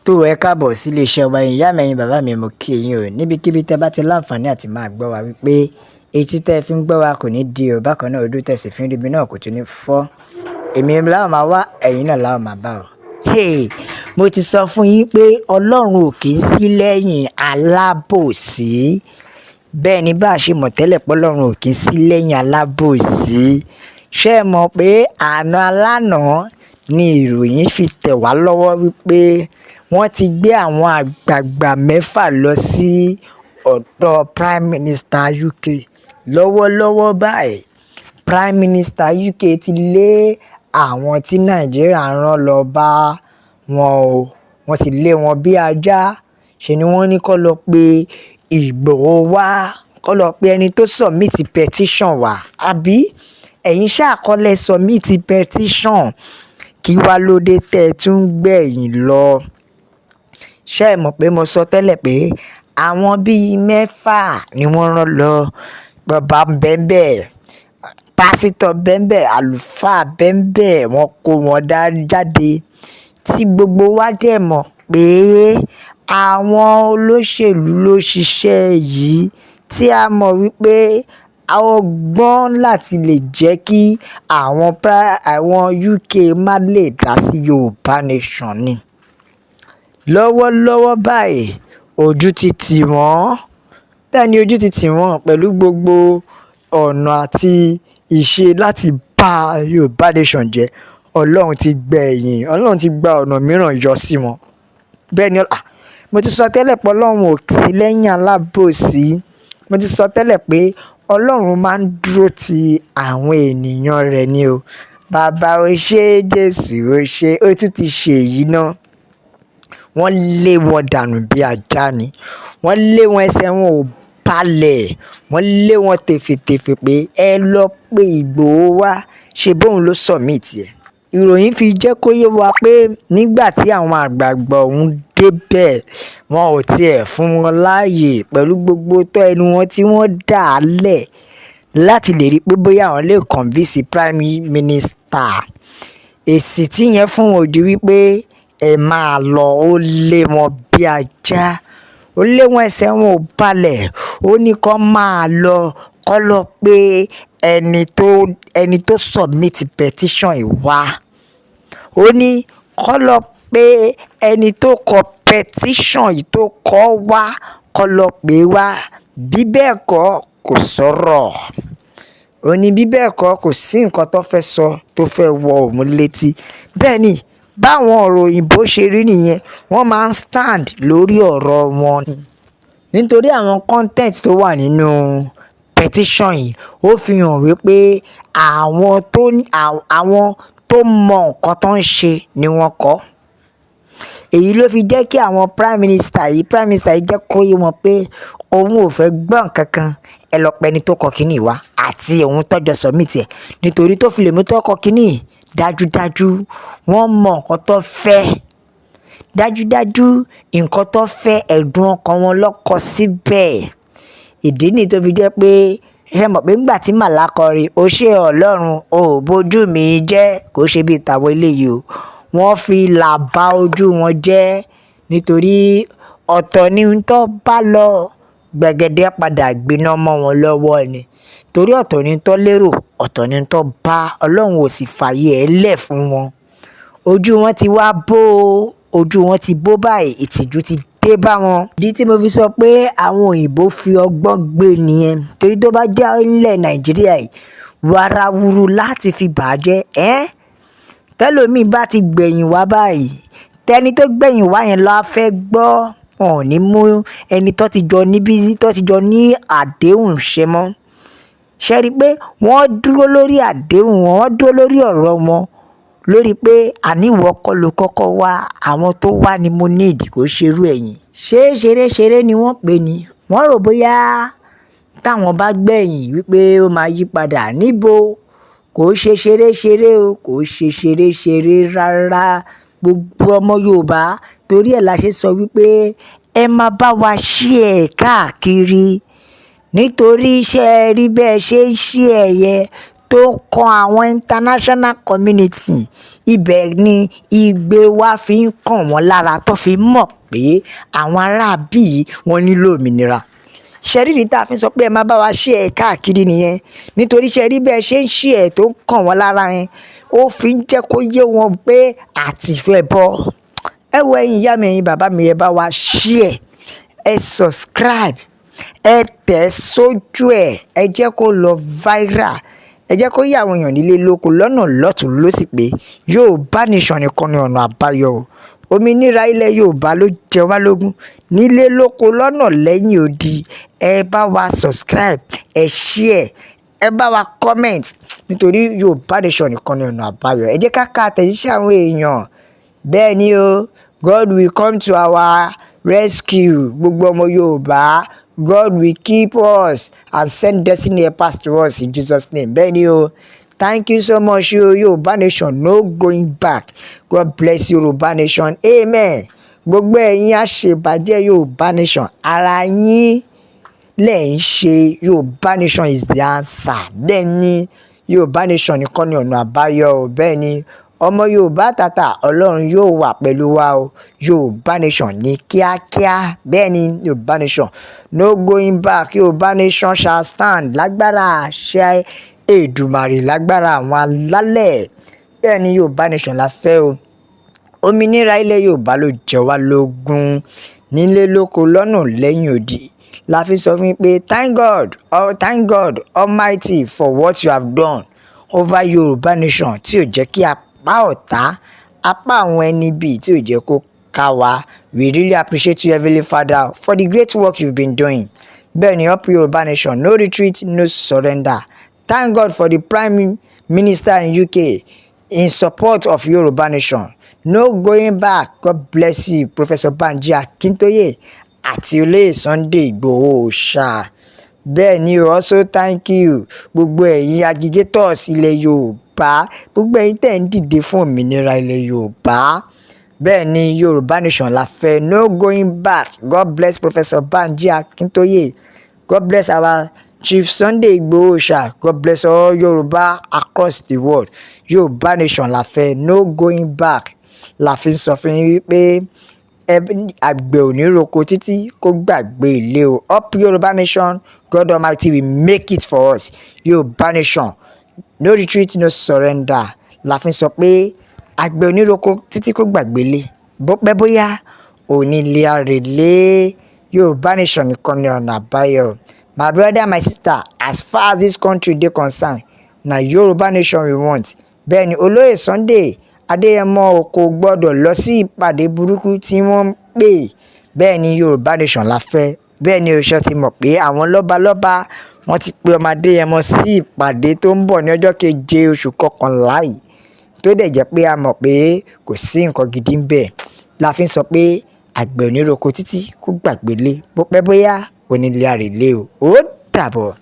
Tó ẹ káàbọ̀ sí iléeṣẹ́ wa. Ìyá mi, ẹ̀yin bàbá mi, mo kí yín o. Níbikíbi tẹ́ bá ti láǹfààní àti máa gbọ́ wa wípé etí tẹ́ fi ń gbọ́ wa kò ní di o. Bákan náà, ojú tẹ́ sì fi ń ríbi náà kò tún ní fọ́. Èmi láwọn máa wá, ẹ̀yin náà láwọn máa bá o. Hey, mo ti sọ fún yín pé Ọlọ́run ò kì í sí lẹ́yìn alábòsí. Bẹ́ẹ̀ ni, bá a ṣe mọ̀ tẹ́lẹ̀ pé Ọlọ́run ò kì í sí lẹ́yìn alábòsí. Ṣé ẹ mọ̀ pé àná alánàá ni ìròyìn fi tẹ̀ wá lọ́wọ́ wípé wọ́n ti gbé àwọn àgbààgbà 6 lọ sí ọ̀dọ̀ Prime Minister UK lọ́wọ́lọ́wọ́ báyìí? Prime Minister UK ti lé àwọn tí Nàìjíríà rán lọ bá wọn o. Wọ́n ti lé wọn bí ajá. Ṣe ni wọ́n ní kó lọ pe Ìgbòho wá, kó lọ pe ẹni tó submit petition wá. Àbí ẹ̀yin ṣáà kọ́ lẹ submit petition? Kí wá ló dé tẹ́ ẹ tún gbẹ̀yìn lọ? Ṣé ẹ mọ̀ pé mo sọ tẹ́lẹ̀ pé àwọn bíi 6 ni wọ́n rán lọ? Bàbá bẹ́ńbẹ́, pásítọ̀ bẹ́ńbẹ́, àlùfáà bẹ́ńbẹ́, wọ́n kó wọn dá jáde, tí gbogbo wa dẹ̀ mọ̀ pé àwọn olóṣèlú ló ṣiṣẹ́ yìí, tí a mọ̀ wípé ọgbọ́n láti lè jẹ́ kí àwọn UK má lè dá sí Yorùbá Nation ni. Lọ́wọ́lọ́wọ́ báyìí, ojú ti tì wọ́n. Bẹ́ẹ̀ ni, ojú ti tì wọ́n pẹ̀lú gbogbo ọ̀nà àti ìṣe láti bá Yorùbá Nation jẹ́. Ọlọ́run ti gbẹ̀yìn, Ọlọ́run ti gba ọ̀nà mìíràn yọ sí wọn. Bẹ́ẹ̀ ni, ah, mo ti sọ tẹ́lẹ̀ pé Ọlọ́run ò sí lẹ́yìn alábòsí. Mo ti sọ tẹ́lẹ̀ pé Ọlọ́run máa ń dúró ti àwọn ènìyàn rẹ̀ ni o. Bàbá o ṣé, Jésù o ṣé, ó tún ti ṣe èyí náà. Wọ́n lé wọn dànù bí ajá ni. Wọ́n lé wọn, ẹsẹ̀ wọn ò balẹ̀. Wọ́n lé wọn tèfètèfè pé ẹ lọ pé Ìgbòho wá, ṣe bóun ló submit ẹ̀. Ìròyìn fi jẹ́ kó yé wa pé nígbà tí àwọn àgbààgbà ọ̀hún débẹ̀, wọn ò tiẹ̀ fún wọn láàyè pẹ̀lú gbogbo tó ẹnu wọn tí wọ́n dà á lẹ̀ láti lè rí i pé bóyá àwọn lè convince Prime Minister. Èsì tí yẹn fún wọn ò ju wípé ẹ máa lọ. Ó lé wọn bí ajá, ó lé wọn, ẹsẹ̀ wọn ò balẹ̀. Ó ní kó máa lọ, kó lọ pé ẹni tó submit petition yìí wá. Ó ní kó lọ pé ẹni tó kọ petition yìí, tó kọ wá, kó lọ pè wá, bí bẹ́ẹ̀ kọ́, kò sọ̀rọ̀. Ó ní bí bẹ́ẹ̀ kọ́, kò sí nǹkan tó fẹ́ sọ tó fẹ́ wọ òun létí. Bẹ́ẹ̀ ni, báwọn ọ̀rọ̀ òyìnbó ṣe rí nìyẹn. Wọ́n máa ń stand lórí ọ̀rọ̀ wọn ni, nítorí àwọn content tó wà nínú petition yìí, ó fi hàn wípé àwọn tó mọ nǹkan tó ń ṣe ni wọ́n kọ. Èyí ló fi jẹ́ kí àwọn prime minister yìí jẹ́ kó yé wọn pé òun ò fẹ́ gbọ́ nǹkan kan. Ẹ lọ pẹ́ ẹni tó kọ kínní wá àti òun tọ́jọ́ submit ẹ̀, nítorí tó fi lè mú tó kọ kínní, dájúdájú wọ́n mọ nǹkan tó fẹ́. Dájúdájú, nǹkan tó fẹ́, ẹ̀dùn ọkàn wọn ló kọ síbẹ̀. Ìdí nìyí tó fi jẹ́ pé, ẹ mọ̀ pé ńgbà tí Màlá kọrin, "Ó ṣe Ọlọ́run, ò bójú mi jẹ́," kò ṣe bíi tàwọn eléyìí o. Wọ́n fi là bá ojú wọn jẹ́, nítorí ọ̀tọ̀ ni ń tó bá lọ gbẹ̀gẹ̀dẹ̀ padà gbiná mọ́ wọn lọ́wọ́ ni, torí ọ̀tọ̀ ni tó lérò, ọ̀tọ̀ ni tó bá. Ọlọ́run ò sì fààyè ẹ̀ lẹ̀ fún wọn. Ojú wọn ti wá bó o, ojú wọn ti bó báyìí, ìtìjú ti dé bá wọn. Ìdí tí mo fi sọ pé àwọn òyìnbó fi ọgbọ́n gbé nìyẹn, torí tó bá jẹ́ ilẹ̀ Nàìjíríà yìí, wàràwùrù láti fi bàjẹ́ ẹ́. Tẹ́lòmíì bá ti gbẹ̀yìn wá báyìí, tẹni tó gbẹ̀yìn wá yẹn la fẹ́ gbọ́. Wọn ò ní mú ẹni tó ti jọ níbí, tó ti jọ ní àdéhùn ṣe mọ́. Ṣe rí i pé wọ́n dúró lórí àdéhùn wọn, wọ́n dúró lórí ọ̀rọ̀ wọn, lórí pé àníwọ̀ kọ́ ló kọ́kọ́ wá, àwọn tó wá ni mo need, kò ṣerú ẹ̀yìn. Ṣé ṣeré-ṣeré ni wọ́n pè ní? Wọ́n rò bóyá táwọn bá gbẹ̀yìn wípé ó máa yí padà níbo. Kò ṣe ṣeré-ṣeré o, kò ṣe ṣeré-ṣeré rárá. Gbogbo ọmọ Yorùbá, torí ẹ̀ la ṣe sọ wípé ẹ máa bá wa share káàkiri, nítorí ṣé ẹ rí bẹ́ẹ̀ ṣe ń share yẹn tó kan àwọn international community. Ibẹ̀ ni igbe wa fi ń kàn wọ́n lára, tó fi mọ̀ pé àwọn aráabí yìí, wọ́n nílò òmìnira. Ṣe rí ìdí tá a fi sọ pé ẹ máa bá wa share ẹ̀ káàkiri nìyẹn, nítorí ṣe rí bẹ́ẹ̀ ṣe ń share ẹ̀ tó ń kàn wọ́n lára yẹn, ó fi ń jẹ́ kó yé wọn pé àti fẹ́ bọ́. Ẹ wo, ẹ̀yin ìyá mi, ẹ̀yin bàbá mi, ẹ bá wa share, ẹ subscribe, ẹ tẹ̀ sójú ẹ̀, ẹ jẹ́ kó lọ viral, ẹ jẹ́ kó yé àwọn èèyàn nílé lóko lọ́nà lọ́tùn lósì pé Yorùbá Nation nìkan ni ọ̀nà àbáyọ o. Òmìnira ilẹ̀ Yorùbá ló jẹ wá lógún nílé lóko lọ́nà lẹ́yìn odi. Ẹ bá wa subscribe, ẹ share, ẹ bá wa comment, nítorí Yorùbá Nation nìkan ni ọ̀nà àbáyọ. Ẹ jẹ́ ká ka àtẹ̀jíṣẹ́ àwọn èèyàn. Bẹ́ẹ̀ ni o, God will come to our rescue. Gbogbo ọmọ Yorùbá, God will keep us and send destiny helpers to us in Jesus' name. Bẹ́ẹ̀ ni o, thank you so much o. Yorùbá Nation, no going back. God bless Yorùbá Nation, amen. Gbogbo ẹ̀yin àṣebàjẹ́ Yorùbá Nation, ara yín lẹ̀ ń ṣe. Yorùbá Nation is the answer. Bẹ́ẹ̀ ni, Yorùbá Nation nìkan ni ọ̀nà àbáyọ o. Bẹ́ẹ̀ ni, ọmọ Yorùbá tàtà, Ọlọ́run yóò wà pẹ̀lú wa o. Yorùbá Nation ní kíákíá. Bẹ́ẹ̀ ni, Yorùbá Nation, no going back. Yorùbá Nation shall stand lágbára àṣẹ Èdùmàrè, lágbára àwọn alálẹ̀. Bẹ́ẹ̀ ni, Yorùbá Nation la fẹ́ o. Òmìnira ilẹ̀ Yorùbá ló jẹ wá lógún nílé lóko lọ́nà lẹ́yìn odi. La fi sọ fún yín pé thank God, oh, thank God Almighty for what you have done over Yorùbá Nation, tí ò jẹ́ kí apá ọ̀tá, apá àwọn ẹni bíi tí ò jẹ́ kó ká wa. We really appreciate you, Heavenly Father, for the great work you've been doing. Bẹ́ẹ̀ ni, up Yorùbá Nation, no retreat, no surrender. Thank God for the Prime Minister in UK in support of Yorùbá Nation, no going back. God bless you, Professor Banji Akintoye àti olóyè Sunday Igboho ṣá. Bẹ́ẹ̀ ni o, also thank you, gbogbo ẹ̀yin agitators ilẹ̀ Yorùbá, gbogbo ẹ̀yin tẹ̀ ń dìde fún òmìnira ilẹ̀ Yorùbá. Bẹ́ẹ̀ ni, Yorùbá Nation la fẹ́, no going back. God bless Professor Banji Akintoye. God bless our Chief Sunday Igboho ṣá. God bless all Yorùbá across the world. Yorùbá Nation la fẹ́, no going back. La fi ń sọ fún yín wípé àgbẹ̀ ò ní roko títí kó gbàgbé ilé o. Up Yorùbá Nation. God Almighty will make it for us. Yorùbá Nation, no retreat, no surrender. La fi ń sọ pé àgbẹ̀ ò ní roko títí kó gbàgbé ilé, bó pẹ́ bóyá onílé àrèlé. Yorùbá Nation nìkan ni ọ̀nà àbáyọ. My brother, my sister, as far as this country dey concerned, na Yorùbá Nation we want. Bẹ́ẹ̀ ni, olóyè Sunday Adéyẹmọ kò gbọ́dọ̀ lọ sí ìpàdé burúkú tí wọ́n ń pè. Bẹ́ẹ̀ ni, Yorùbá Nation la fẹ́. Bẹ́ẹ̀ ni, oṣù ti mọ̀ pé àwọn lọ́balọ́ba, wọ́n ti pe ọmọ Adéyẹmọ sí ìpàdé tó ń bọ̀ ní ọjọ́ keje oṣù kọkànlá yìí, tó dẹ̀ jẹ́ pé a mọ̀ pé kò sí nǹkan gidi ń bẹ̀. La fi ń sọ pé àgbẹ̀ ò ní roko títí kó gbàgbé ilé, bó pẹ́ bóyá onílé àrèlé o. Ó dàbọ̀.